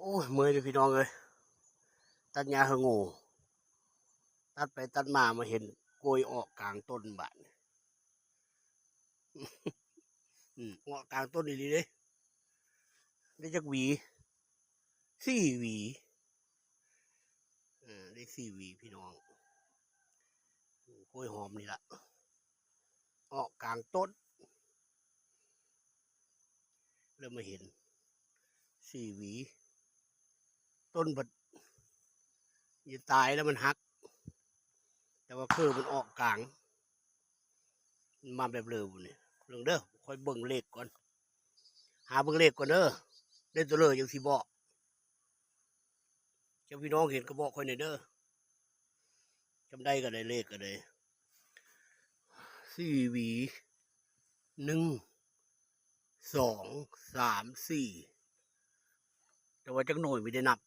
ໂອ້ຍ ເມື່ອຍເດ້ພີ່ນ້ອງເອີຍ ຕັດຫຍ້າເຮີໂງ່ ຕັດໄປຕັດມາ ມາເຫັນກ້ວຍອອກກາງຕົ້ນບາດນີ້. ອືມ ອອກກາງຕົ້ນອີ່ຫຼີເດ້. ໄດ້ຈັກຫວີ? ສີ່ຫວີ. ເອີ ໄດ້ສີ່ຫວີພີ່ນ້ອງ. ອືມ ກ້ວຍຫອມນີ້ລະ ອອກກາງຕົ້ນ ແລ້ວມາເຫັນສີ່ຫວີ ຕົ້ນພັດ ຈະຕາຍແລ້ວມັນຫັກ ແຕ່ວ່າເຄືມັນອອກກາງ ມາແບບເລີບນີ້ ເບິ່ງເດີ. ຂ້ອຍເບິ່ງເລກກ່ອນ ຫາເບິ່ງເລກກ່ອນເດີ ໄດ້ຕົວເລີຈັ່ງຊິບອກ. ເຈົ້າພີ່ນ້ອງເຫັນກະບອກຂ້ອຍແດ່ເດີ ຈຳໄດ້ກະໄດ້ເລກກະໄດ້ ສີ່ຫວີ ໜຶ່ງ ສອງ ສາມ ສີ່ ແຕ່ວ່າຈັກໜ່ວຍບໍ່ໄດ້ນັບ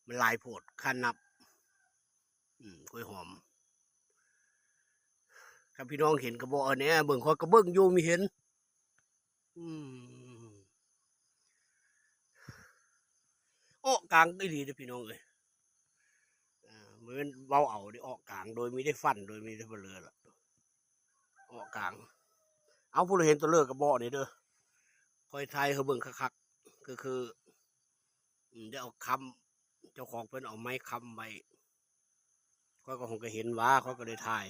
ມັນຫຼາຍໂພດ ຄ້ານນັບ. ອືມ ກ້ວຍຫອມ ຄັນພີ່ນ້ອງເຫັນກະບອກເອົາແດ່ ເບິ່ງ ຂ້ອຍກະເບິ່ງຢູ່ ມີເຫັນ. ອືມ ອອກກາງອີ່ຫຼີເດ້ພີ່ນ້ອງເອີຍ. ເອີ ບໍ່ແມ່ນເວົ້າເອົາເດ້ ອອກກາງ ໂດຍມີໄດ້ຝັນ ໂດຍມີໄດ້ເບິ່ງເລີລະ ອອກກາງ. ເອົາ ຜູ້ໃດເຫັນຕົວເລີກກະບອກແດ່ເດີ ຂ້ອຍຖ່າຍໃຫ້ເບິ່ງຄັກໆ ຄື ຄື ອືມ ໄດ້ເອົາຄ້ຳ ເຈົ້າຂອງເພິ່ນເອົາໄມ້ຄ້ຳໄວ້ ຂ້ອຍກະຄົງກະເຫັນວ່າ ຂ້ອຍກະໄດ້ຖ່າຍ